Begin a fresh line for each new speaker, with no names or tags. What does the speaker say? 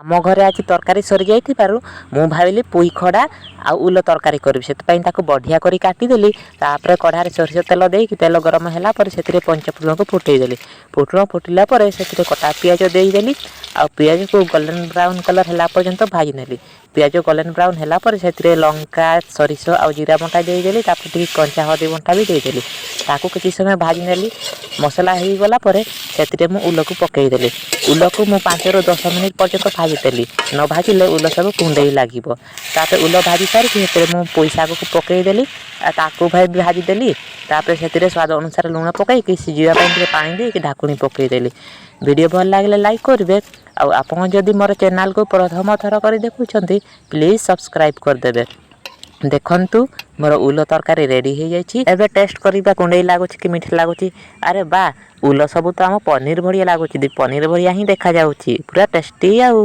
ଆମ ଘରେ ଆଜି ତରକାରୀ ସରିଯାଇଥିବାରୁ ମୁଁ ଭାବିଲି ପୁଇ ଖଡ଼ା ଆଉ ଉଲ ତରକାରୀ କରିବି। ସେଥିପାଇଁ ତାକୁ ବଢ଼ିଆ କରି କାଟିଦେଲି। ତାପରେ କଢ଼ାରେ ସୋରିଷ ତେଲ ଦେଇକି, ତେଲ ଗରମ ହେଲା ପରେ ସେଥିରେ ପଞ୍ଚଫୁଟଣକୁ ଫୁଟେଇଦେଲି। ଫୁଟଣ ଫୁଟିଲା ପରେ ସେଥିରେ କଟା ପିଆଜ ଦେଇଦେଲି ଆଉ ପିଆଜକୁ ଗୋଲ୍ଡେନ୍ ବ୍ରାଉନ୍ କଲର୍ ହେଲା ପର୍ଯ୍ୟନ୍ତ ଭାଜି ନେଲି। ପିଆଜ ଗୋଲ୍ଡେନ୍ ବ୍ରାଉନ୍ ହେଲା ପରେ ସେଥିରେ ଲଙ୍କା, ସୋରିଷ ଆଉ ଜିରା ବଟା ଦେଇଦେଲି। ତାପରେ ଟିକେ କଞ୍ଚା ହଳଦୀ ବଟା ବି ଦେଇଦେଲି। ତାକୁ କିଛି ସମୟ ଭାଜି ନେଲି। ମସଲା ହେଇଗଲା ପରେ ସେଥିରେ ମୁଁ ଉଲକୁ ପକେଇଦେଲି। ଉଲକୁ ମୁଁ 5ରୁ 10 ମିନିଟ୍ ପର୍ଯ୍ୟନ୍ତ ଭାଜିଦେଲି। ନ ଭାଜିଲେ ଉଲ ସବୁ କୁଣ୍ଡେଇ ଲାଗିବ। ତାପରେ ଉଲ ଭାଜି ସାରିକି ସେଥିରେ ମୁଁ ପୋଇ ଶାଗକୁ ପକେଇଦେଲି ଆଉ ତାକୁ ଭାଜିଦେଲି। ତାପରେ ସେଥିରେ ସ୍ୱାଦ ଅନୁସାରେ ଲୁଣ ପକାଇକି, ସିଝିବା ପାଇଁ ଟିକେ ପାଣି ଦେଇକି ଢାକୁଣି ପକେଇଦେଲି। ଭିଡ଼ିଓ ଭଲ ଲାଗିଲେ ଲାଇକ୍ କରିବେ ଆଉ ଆପଣ ଯଦି ମୋର ଚ୍ୟାନେଲକୁ ପ୍ରଥମ ଥର କରି ଦେଖୁଛନ୍ତି, ପ୍ଲିଜ୍ ସବସ୍କ୍ରାଇବ୍ କରିଦେବେ। ଦେଖନ୍ତୁ, ମୋର ଉଲ ତରକାରୀ ରେଡ଼ି ହେଇଯାଇଛି। ଏବେ ଟେଷ୍ଟ କରିବା, କୁଣ୍ଡେଇ ଲାଗୁଛି କି ମିଠା ଲାଗୁଛି। ଆରେ ବା, ଉଲ ସବୁ ତ ଆମ ପନିର ଭଳିଆ ଲାଗୁଛି, ପନିର ଭଳିଆ ହିଁ ଦେଖାଯାଉଛି, ପୁରା ଟେଷ୍ଟି ଆଉ।